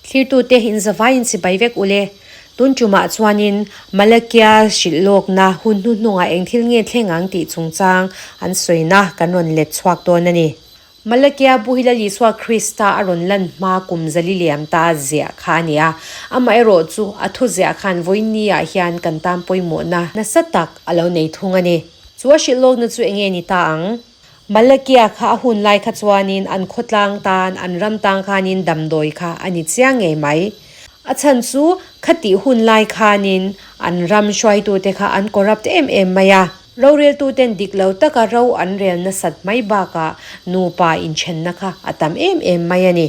Thlirtute inzavaiin chibai vek ule. Tun tumah chuanin Malakia hrilh lawkna hun hnuhnungah eng thil nge thleng ang tih chungchang an sawina kan rawn let chhuak dawn a ni. Malakia bu hi Lal Isua Krista a rawn lan hma kum zali liam ta ziah kha a ni a. Amaherawh chu a thu ziah khan vawiin ah hian kan tan pawimawhna nasa tak a lo nei thung a ni. Chu a hrilh lawkna chu enge ni ta ang? Malakia kha a hun lai kha chuanin an khawtlang tan, an ram tang khanin damdawi kha a ni chiang ngei mai. A chhan chu khatih hun lai khanin an ram hruaitute kha an corrupt em em mai a. Roreltuten dik lo taka ro an rel nasat mai bakah nupa inthenna kha a tam em em mai a ni.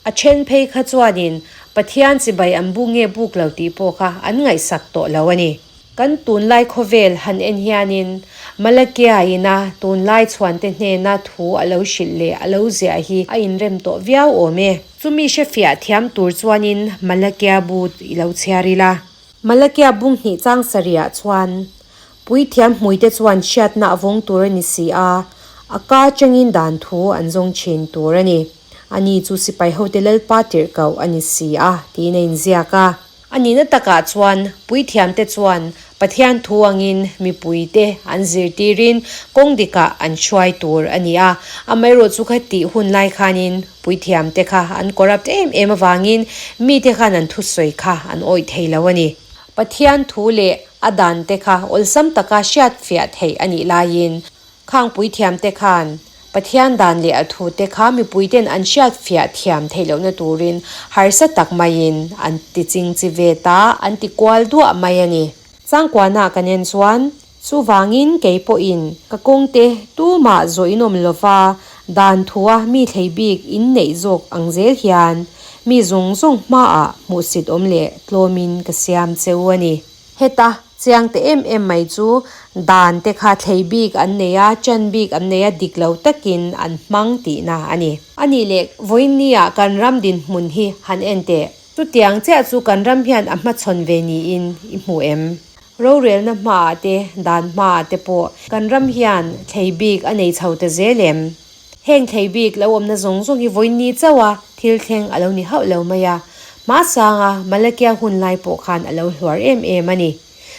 A then phei kha chuanin Pathian chibai an bu nge buk lo tih pawh kha an ngaihsak tawh lo a ni. Kan tunlai khawvel han en hianin Malakia ina tunlai chhuante hnena thu a lo hrilh leh a lo ziah hi a inrem tawh viau awm e. Chumi hrefiah thiam tur chuanin Malakia bu i lo chhiar ila. Malakia bung hnih chang sarihah chuan Puithiam hmuite chuan hriatna a vawng tur a ni si a, a ka changin dan thu an zawng thin tur a ni. Ani chu sipai hote Lalpa tirhkoh a ni si a, tiin a inziak a. A nihna takah chuan Puithiamte chuan Pathian thu angin mipuite an zirtirin kawng dikah an hruai tur a ni a. Amaherawh chu kha tih hun lai khanin Puithiamte kha an corrupt em em avangin mite khan an thusawi kha an awih thei lo a ni. Pathian thu leh a dante kha awlsam taka hriatfiah theih a nih laiin khang puithiamte khan Pathian dan leh a thute kha mipuiten an hriatfiah thiam theih lohna turin harsa tak maiin an ti chingchi ve ta, an ti kual duah mai a ni. Changkuana kan en chuan Chuvangin kei pawhin ka kawngte tumah zawh in awm lova, dan thua mi thlei bik in neih zawk ang zel hian mi zawng zawng hmaah hmuhsit awm leh tlawmin ka siam che u a ni. Heta chiang te em em mai chu dan te kha thlei bik an nei a, chan bik an nei a, dik lo takin an hmang tihna a ni. A nih leh vawiinnia kan ram dinhmun hi han en teh. Chutiang chiah chu kan ram hian a hmachhawn ve niin i hmu em? Rorelna hmaah te, dan hmaah te pawh kan ram hian thlei bik a nei chho ta zel em? Heng thlei bik lo awmna zawng zawng hi vawiin chauha thil thleng a lo ni hauh lo mai a, hmasanga Malakia hun lai pawh khan a lo hluar em em a ni.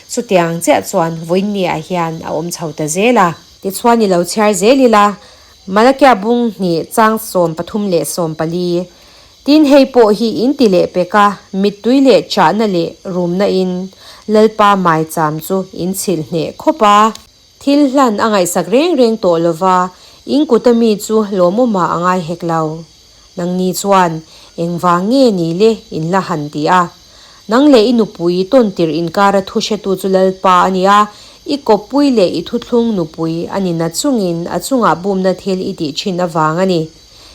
Chutiang chiah chuan vawiin hian a awm chho ta zel a. Tichuan i lo chhiar zel ila, Malakia bung hnih chang 34. Tin hei pawh hi in ti leh pek a, mittui leh chahna leh rumna in Lalpa maicham chu in chhilh hneh khawp a. Thil hlan a ngaihsak reng reng tawh lova, in kuta mi chu lawmawma a ngai hek lo. Nangni chuan, Engvang nge ni le in la han ti a. Nang leh i nupui tawn tirh inkara thu hretu chu Lalpa a ni a, i kawppui leh i thuthlung nupui a ni na chungin a chungah bumna thil i tih thin avang a ni.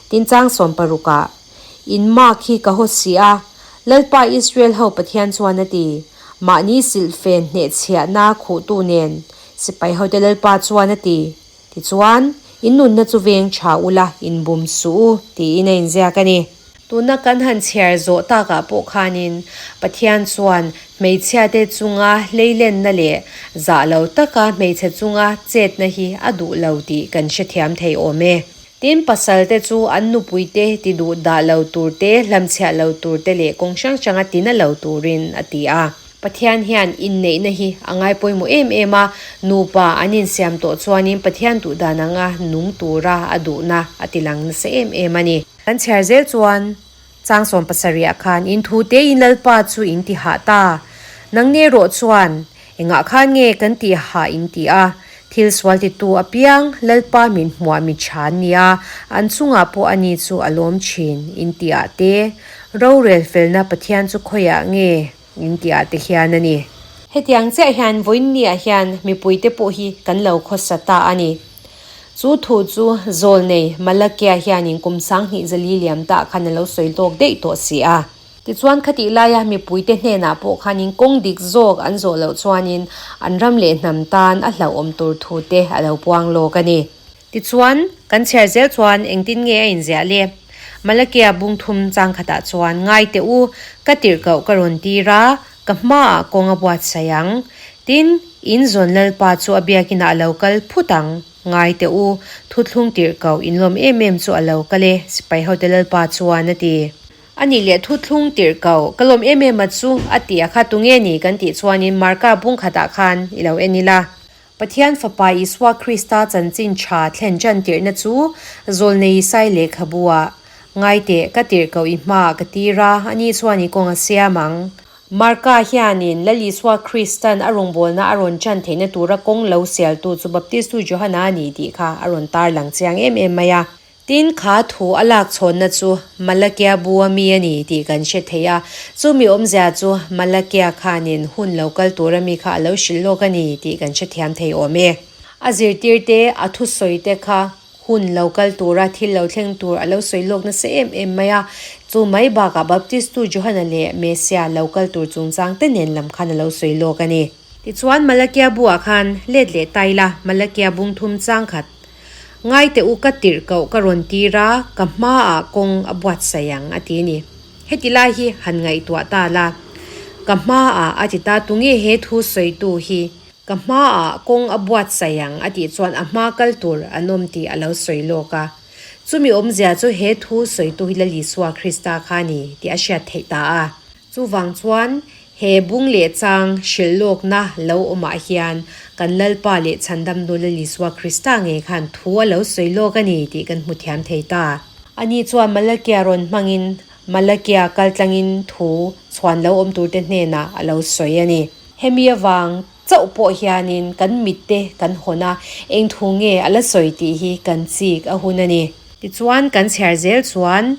Tin chang 16 ah, In mak hi ka haw si a, Lalpa Israel ho Pathian chuan a ti, mahni silhfen hnehchhiahna khuhtu nen, sipai hote Lalpa chuan a ti. Tichuan, in nunna chu veng tha ula, in bum suh u, tiin a inziak a ni. Tuna kan han chhiar zawh takah pawh khanin Pathian chuan hmeichhiate chunga hleilenna leh zah lo taka hmeichhe chunga chetna hi a duh lo tih kan hrethiam thei awm e. Tin, pasalte chu an nupuite ti duh dah lo tur te, hlamchhiah lo tur te leh kawng hrang hranga tina lo turin a ti a. Pathian hian inneihna hi a ngai pawimawh em em a, nupa an insiam tawh chuanin Pathian duh dan anga nung tura a duhna a ti lang nasa em em a ni. Kan chhiar zel chuan chang 70 ah khan in thu te in Lalpa chu in ti hah ta. Nangni erawh chuan Engah khan nge kan tih hah in ti a, thil sual titu apiang Lalpa min hmuah mi tha an nia, an chungah pawh ani chu a lawm thin in tih ah te, rorel felna Pathian chu khawiah nge in tih ah te hian a ni. Hetiang chiah hian vawiinniah hian mipuite pawh hi kan lo khawsa ta a ni. Chu thu chu Zawlnei Malakia hianin kum 2004 liam tah khan a lo sawi lawk daih tawh si a. Tichuan khatih laia mipuite hnenah pawh khanin kawng dik zawk an zawh loh chuanin an ram leh hnam tan a hlauhawm tur thu te a lo puang lawk a ni. Tichuan, kan chhiar zel chuan engtin nge a inziah le? Malakia bung thum chang khatah chuan ngai teh u, ka tirhkoh ka rawn tir a, ka hmaah kawng a buatsaih ang. Tin, in zawn Lalpa chu a biakinah a lo kal phut ang. Ngai teh u, thuthlung tirhkoh inlawm em em chu a lo kal e, sipai hote Lalpa chuan a ti. A nih leh thuthlung tirhkoh ka lawm em em a chu a ti a kha tunge ni kan tih chuanin Marka bung khatah khan i lo en ila. Pathian Fapa Isua Krista chanchin tha thlen ṭan tirhna chu Zawlnei Isai lehkhabu ah ngai teh ka tirhkoh i hmaah ka tir a, ani chuan i kawng a siam ang. Marka hianin Lal Isua Kristan a rawngbawlna a rawn ṭan theihna tura kawng lo sialtu chu Baptistu Johana a ni tih kha a rawn tarlang chiang em em mai a. Tin, kha thu a lak chhawnna chu Malakia bu a mi a ni tih kan hre thei a. Chumi awmzia chu Malakia khanin hun lo kal tur a mi kha a lo hrilh lawk a ni tih kan hrethiam thei awm e. A zirtirte, a thusawite kha hun lo kal tura thil lo thleng tur a lo sawi lawk nasa em em mai a. Chu mai bakah Baptistu Johana leh Messia lo kal tur chungchang te nen lam khan a lo sawi lawk a ni. Tichuan Malakia buah khan let leh ta ila, Malakia bung thum chang khat Ngai teh u ka tirh koh ka rawn tir a, ka hmaah kawng a buatsaih ang a ti a ni. Heti lai hi han ngaihtuah ta la. Ka hmaah a ti ta tunge he thu sawitu hi? Ka hmaah kawng a buatsaih ang a tih chuan a hma kal tur an awm tih a lo sawi lawk a. Chumi awmzia chu he thu sawitu hi Lal Isua Krista kha a ni tih a hriat theih ta a. Chuvang chuan he bung leh chang hrilh lawkna lo awmah hian kan Lalpa leh Chhandamnu Lal Isua Krista ngei khan thu a lo sawi lawk a ni tih kan hmu thiam thei ta. Ani chuan Malakia rawn hmangin Malakia kaltlangin thu chhuan lo awm turte hnenah a lo sawi a ni. Hemi avang chauh pawh hianin kan mitte kan hawn a, eng thu nge a la sawi tih hi kan chik a hun a ni. Tichuan kan chhiar zel chuan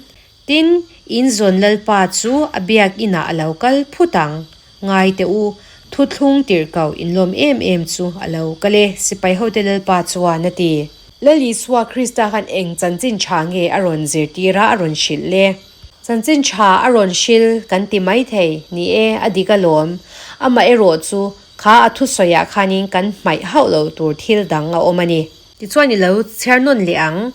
Tin, in zawn Lalpa chu a biak inah a lo kal phut ang. Ngai teh u, thuthlung tirhkoh inlawm em em chu a lo kal e, sipai hote Lalpa chuan a ti. Lal Isua Krista khan eng chanchin tha nge a rawn zirtir a, a rawn hrilh le? Chanchin tha a rawn hril kan ti mai thei, ni e, a dik alawm. Amaherawh chu, kha a thusawiah khanin kan hmaih hauh loh tur thil dang a awm a ni. Tichuan i lo chhiar nawn leh ang.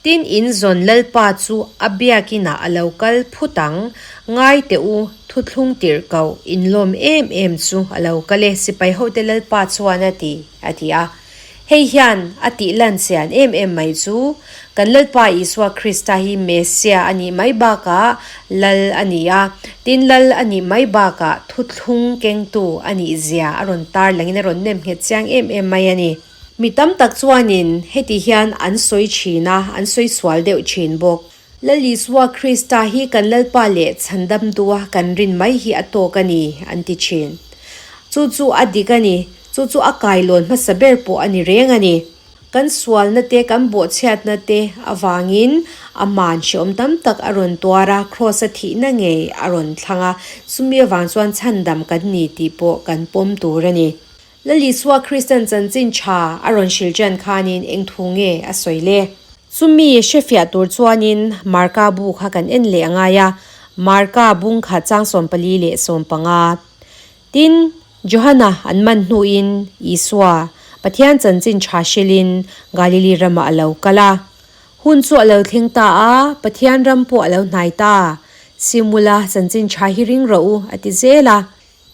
Tin in zawn Lalpa chu a biakinah a lo kal phut ang. Ngai teh u, thuthlung tirh koh inlawm em em chu a lo kal e, sipai hote Lalpa chuan a ti, a ti a. Hei hian a tih lan chian em em mai chu, kan Lalpa Isua Krista hi Messia a nih mai bakah Lal a ni a, tin Lal a nih mai bakah thuthlung kengtu a nih zia a rawn tarlangin a rawn nemnghet chiang em em mai a ni. Mi tam tak chuanin heti hian an sawi thin a, an sawi sual deuh thin bawk. Lal Isua Krista hi kan Lalpa leh Chhandamdua kan rin mai hi a tawk a ni, an ti thin. Chu chu a dik a ni, chu chu a kailawn hmasa ber pawh a ni reng a ni. Kan sualna te, kan bawhchhiatna te avangin aman hrehawm tam tak a rawn tuar a, Kraws-a thihna ngei a rawn thlang a, chumi avang chuan chhandam kan ni tih pawh kan pawm tur a ni. Lal Isua Kristan chanchin tha a rawn hrilh ṭan khanin eng thu nge a sawi le? Chumi hrefiah tur chuanin Marka bu kha kan en leh a ngai a, Marka bung kha chang 14 leh 15. Tin, Johana an man hnuin Isua, Pathian chanchin tha hrilhin Galili ramah a lo kal a. Hun chu a lo thleng ta a, Pathian ram pawh a lo hnai ta. Simula chanchin tha hi ring rawh u, a ti zel a.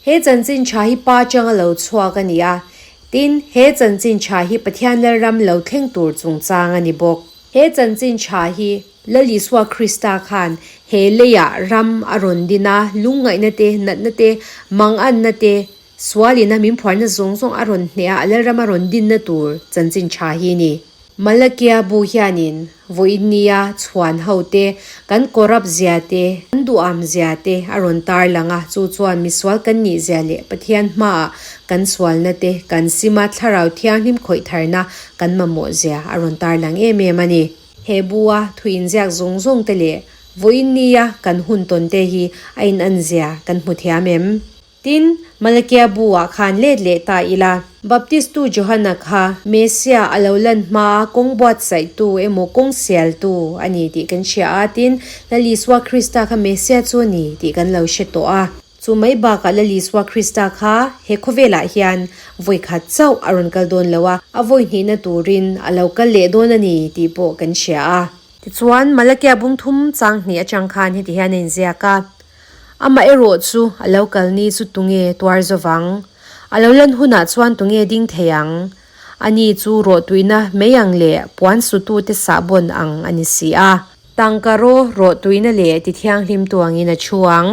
He chanchin tha hi pa changa lo chhuak a ni a, tin, he chanchin tha hi Pathian Lalram lo thleng tur chungchang a ni bawk. He chanchin tha hi Lal Isua Krista khan he leiah ram a rawn din a, lungngaihna te, natna te, manganna te, sualina min phuarna zawng zawng a rawn hneh a, a Lalram a rawn dinna tur chanchin tha hi a ni. Malakia bu hianin vawiin nia chhuan ho te, kan corrupt zia te, kan duham zia te a rawn tarlang a, chu chuan misual kan nih zia leh Pathian hmaah kan sualna te, kan sima thlarau thianghlim khawih tharna kan mamawh zia a rawn tarlang em em a ni. He bua thu inziak zawng zawng te leh vawiin nia kan hun tawn te hi a inan zia kan hmu thiam em? Tin, Malakia bu-ah khan let leh ta ila. Baptistu Johana kha Messia a lo lan hmaa kawng buatsaihtu emaw kawng sialtu a ni tih kan hria a, tin, Lal Isua Krista kha Messia chu a ni tih kan lo hre tawh a. Chu mai bakah Lal Isua Krista kha he khawvelah hian vawi khat chauh a rawn kal dawn lo a, a vawi hnihna turin a lo kal leh dawn a ni tih pawh kan hria a. Tichuan, Malakia bung thum chang hnih atang khan heti hian a inziak a, Amah erawh chu a lo kal ni chu tunge tuar zo vang? A lo lan hunah chuan tunge ding thei ang? Ani chu rawhtuina mei ang leh puan sutute sahbawn ang a ni si a. Tangka raw rawhtuina leh tithianghlimtu angin a thu ang.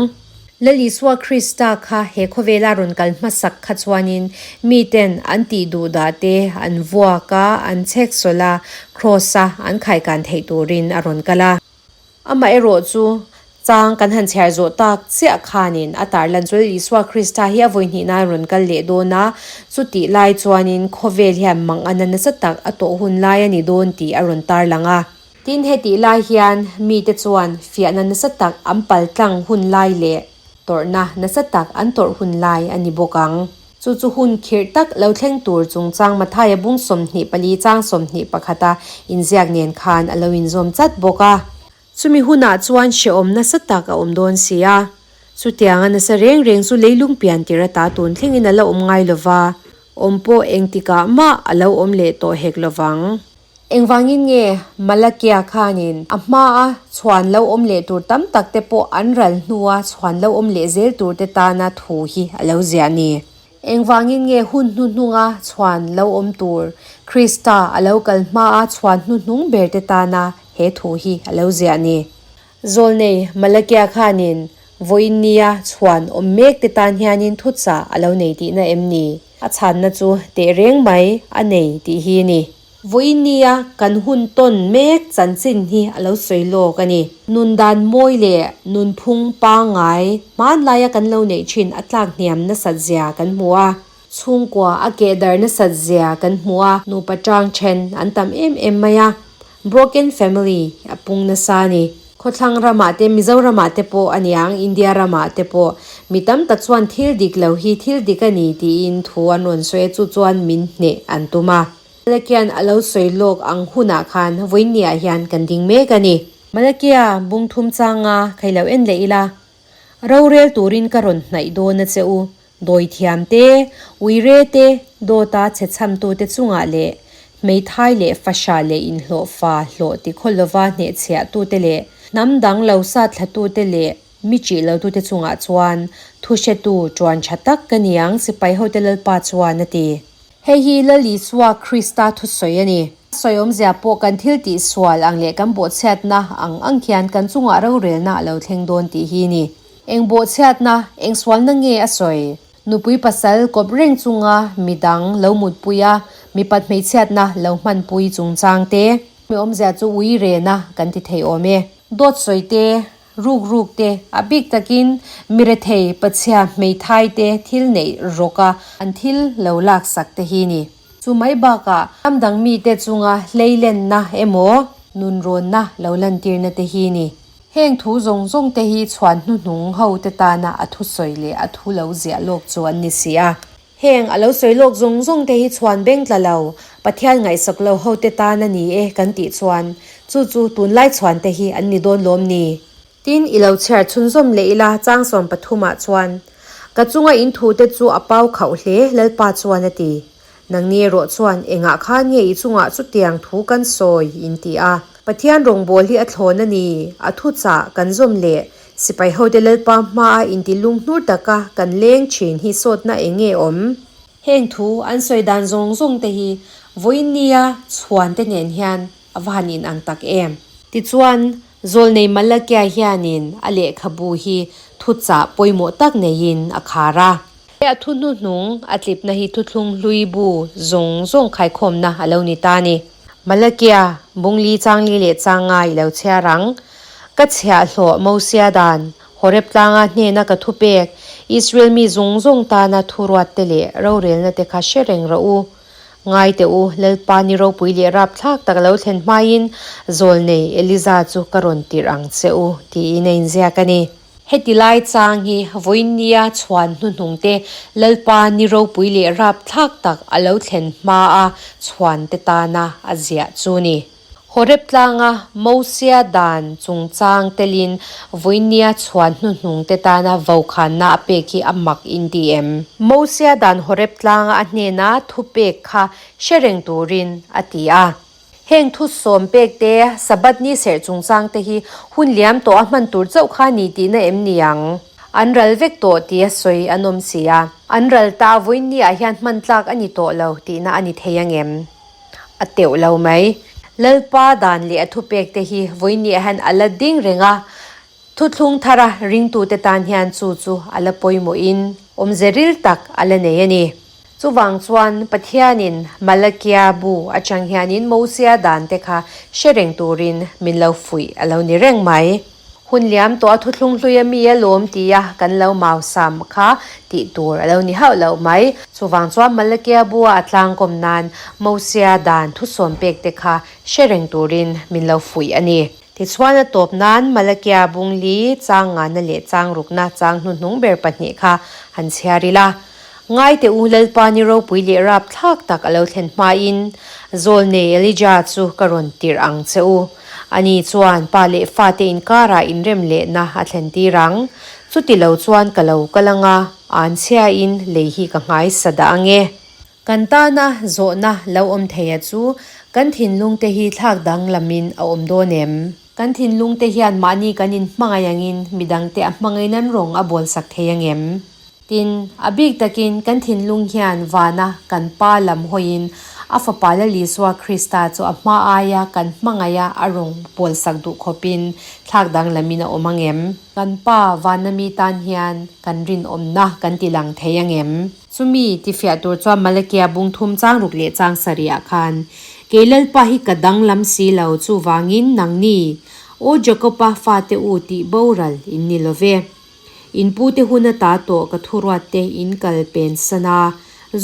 Lal Isua Krista kha he khawvela rawn kal hmasak kha chuanin miten an tih duh dah te an vuak a, an chhek sawlh a, Kraws-a an khaikan theih turin a rawn kal a. Amaherawh chu chang kan han chhiar zawh tak chiah khanin a tarlan chu Lal Isua Krista hi a vawi hnih nan rawn kal leh dawn a, chutih lai chuanin khawvel hian mangana nasa tak a tawh hun lai a ni dawn tih a rawn tarlang a. Tin, hetih lai hian mite chuan fiahna nasa tak an paltlang hun lai leh tawrhna nasa tak an tawrh hun lai a ni bawk ang. Chu chu hun khirh tak lo thleng tur chungchang Mathaia bung 24 chang 21 a inziak nen khan a lo inzawm chat bawk a. Chumi hunah chuan hrehawm nasa tak a awm dawn si a. Chutianga nasa reng reng chu leilung pian tir ata tun thlengin a la awm ngai lova, awm pawh engtikah mah a lo awm leh tawh hek lovang. Engvangin nge Malakia khanin a hmaa chhuan lo awm leh tur tam tak te pawh an ral hnua chhuan lo awm leh zel tur te tana thu hi a lo ziah ni? Engvangin nge hun hnuhnunga chhuan lo awm tur, Krista a lo kal hmaa chhuan hnuhnung ber te tana he thu hi a lo ziah ni? Zawlnei Malakia khanin vawiin nia chhuan awm mek te tan hianin thuchah a lo nei tihna em ni? A chhanna chu teh reng mai a nei tih hi a ni. Vawiin nia kan hun tawn mek chanchin hi a lo sawi lawk a ni. Nun dan mawi leh nunphung pangngai hmanlaia kan lo neih thin a tlak hniam nasat zia kan hmu a. Chhungkua a keh dar nasat zia kan hmu a, nupa tang then an tam em em mai a, broken family a pung nasa a ni. Khawthlang ramah te, Mizoramah te pawh a niang, India ramah te pawh mi tam tak chuan thil dik lo hi thil dik a ni tiin thu an rawn sawi a, chu chuan min hneh an tum a. Malakian a lo sawi lawk ang hunah khan vawiinniah hian kan ding mek a ni. Malakia bung thum changa khaih lo en leh ila, rorel turin ka rawn hnaih dawn a che u, Dawithiam te, uire te, dawta chhe chhamtute chungah leh hmeithai leh fahrah leh inhlawhfa hlawh ti khaw lova hnehchhiahtute leh hnam dang lo sat thlatute leh mi ṭih lotute chungah chuan thuhretu ṭuan ṭha tak ka ni ang sipai hote Lalpa chuan a ti. Hei hi Lal Isua Krista thusawi a ni. Sawi awmzia pawh kan thil tih sual ang leh kan bawhchhiatna ang ang khian kan chungah rorelna a lo thleng dawn tih hi ni. Eng bawhchhiatna, eng sualna nge a sawi? Nupui pasal kawp reng chunga midang lo mutpui a, mipat hmeichhiatna lo hmanpui chungchang te. Mi awmzia chu ui rena kan ti thei awm e. Dawt sawi te, Ruk ruk te, a bik takin mirethei pachhia hmeithai te thil neih rawk a an thil lo laksak te hi ni. Chu mai bakah ram dang mite chunga hleilenna emaw nunrawnna lo lantirna te hi ni. Heng thu zawng zawng te hi chhuan hnuhnung ho te tana a thusawi leh a thu lo ziah lawk chu an ni si a. Heng a lo sawi lawk zawng zawng te hi chhuan beng tla lo, Pathian ngaihsak lo ho te tan a ni e kan tih chuan chu chu tunlai chhuan te hi an ni dawn lawm ni? Tin, i lo chhiar chhunzawm leh ila chang 13 ah chuan, Ka chunga in thu te chu a pau khauh hle, Lalpa chuan a ti. Nangni erawh chuan engah khan nge i chungah chutiang thu kan sawi in ti a. Pathian rawngbâwl hi a thlawn a ni, a thuchah kan zawm leh Sipai hote Lalpa hmaa inti lunghnur taka kan leng thin hi sawtna eng nge awm? Heng thu an sawi dan zawng zawng te hi vawiin nia chhuan te nen hian a va han inang tak em? Tichuan, Zawlnei Malakia hianin a lehkhabu hi thuchah pawimawh tak neiin a khar a. A thu hnuhnung a tlipna hi thuthlung hlui bu zawng zawng khaikhawmna a lo ni ta a ni. Malakia, Bungli Changli leh Changai i lo chhiar ang. Ka chhiahhlawh Mosia dan, Horeb tlanga hnena ka thupek, Israel mi zawng zawng tana thuruatte leh rorelna te kha hre reng rawh u. Ngai teh u, Lalpa ni ropui leh rapthlak tak lo thlen hmain zawlnei Eliza chu ka rawn tirh ang che u, tiin a inziak a ni. Heti lai chang hi vawiinnia chhuan hnuhnung te Lalpa ni ropui leh rapthlak tak a lo thlen hmaa chhuan te tana a ziah chu ni. Horeb tlanga Mosia dan chungchang telin vawiinnia chhuan hnuhnung te tana vokhanna a pek hi a mak in ti em? Mosia dan Horeb tlanga a hnena thupek kha hre reng turin a ti a. Heng thu sawm pek te, Sabbath ni serh chungchang te hi hun liam tawh a hman tur chauh kha ni tihna em ni ang? An ral vek tawh tia sawi an awm si a. An ral ta vawiin ah hian hman tlak a ni tawh lo tihna a ni thei angem? A teuh lo mai. Lalpa dan leh a thupek te hi vawiin ah hian a la ding reng a, Thuthlung thara ringtute tan hian chu chu a la pawimawhin awmze ril tak a la nei a ni. Chuvang chuan Pathianin Malakia bu atang hianin Mosia dante kha hre reng turin min lo fuih a lo ni reng mai. Hun liam tawh a thuthlung hlui a mi a lawm tia kan lo mausam kha tih tur a lo ni hauh loh mai. Chuvang chuan Malakia bua a tlangkawm nan Mosia dan thusawm pekte kha hre reng turin min lo fuih a ni. Tichuan a tawp nan Malakia bungli chang ngana leh chang rukna chang hnuhnung ber pahnih kha han chhiar ila. Ngaite u Lalpa ni ropui leh rap thlak tak a lo thlen hmain Zawlnei Elijah chu ka rawn tirh ang che u. Ani chuan pa leh fate inkarah inrem lehna a thlen tir ang. Chuti lo chuan ka lo kal anga, an chhiain lei hi ka nghaisa dah ange. Kan tana zawhna lo awm theia chu kan thinlungte hi thlak danglamin a awm dawn em? Kan thinlungte hian mahni kan inhmangaih angin midangte a hmangaih nan rawng a bawlsak thei angem? Tin, a bik takin kan thinlung hian vana kan Pa lam hawiin a Fapa Lal Isua Krista chu a hma aia kan hmangaiha a rawng bawlsak duh khawpin thlak danglamin a awm angem? Kan Pa vana mi tan hian kan rinawmna kan ti lang thei angem? Chumi tifiah tur chuan Malakia bung thum chang ruk leh chang sarih ah khan, Kei Lalpa hi ka danglam si lo, chuvangin nangni, Aw Jakoba fate u tih boral in ni lo ve. In pute hun ata tawh ka thuruatte in kal pen san a,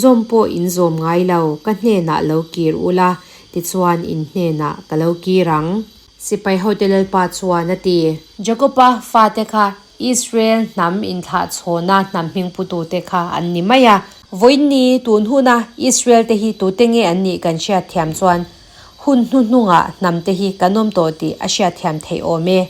zawm pawh in zawm ngai lo, ka hnenah lo kir ula, tichuan in hnenah ka lo kir ang. Sipai hote Lalpa chuan a ti. Jakoba fate kha Israel hnam inthlahchhawna hnam hmingputute kha an ni mai a. Vawiinni tun huna Israel te hi tute nge an nih kan hriatthiam chuan hun hnuhnungah hnam te hi kan awm tawh tih a hriatthiam theih awm e.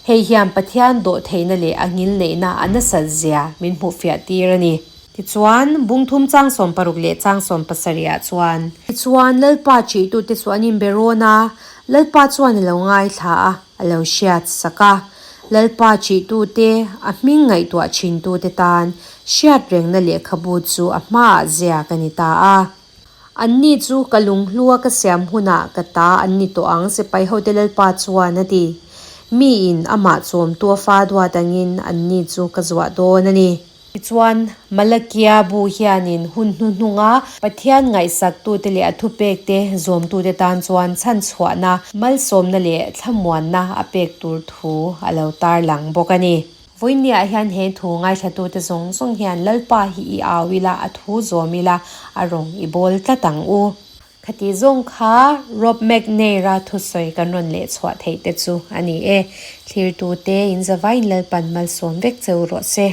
Hei hian Pathian dawh theihna leh a ngilneihna a nasat zia min hmuhfiah tir a ni. Tichuan, bungthum chang 16 leh chang 17 ah chuan. Tichuan, Lalpa ṭihtute chu an inbe rawn a, Lalpa chuan a lo ngaithla a, a lo hriat sak a. Lalpa ṭihtute, a hming ngaihtuah ṭhintute tan hriat rengna lehkhabu chu a hmaah ziak a ni ta a. Anni chu ka lunghlua ka siam hunah ka ta an ni tawh ang, sipai hote Lalpa chuan a ti. Miin amah chawmtu a fa duat angin anni chu ka zuah dawn a ni. Tichuan, Malakia bu hianin hun hnuhnunga Pathian ngaihsaktute leh a thupekte zawmtute tan chuan chhanchhuahna, malsawmna leh thlamuanna a pek tur thu a lo tarlang bawk a ni. Vawiinniah hian he thu ngaithlatute zawng zawng hian Lalpa hi i au ila, a thu zawm ila, a rawng i bawl tlat ang u. Khati zawng kha Rob McNair-a thusawi kan rawn leh chhuah theih te chu a ni e. Thlirtute in zavaiin Lalpan malsawm vek che u rawh se.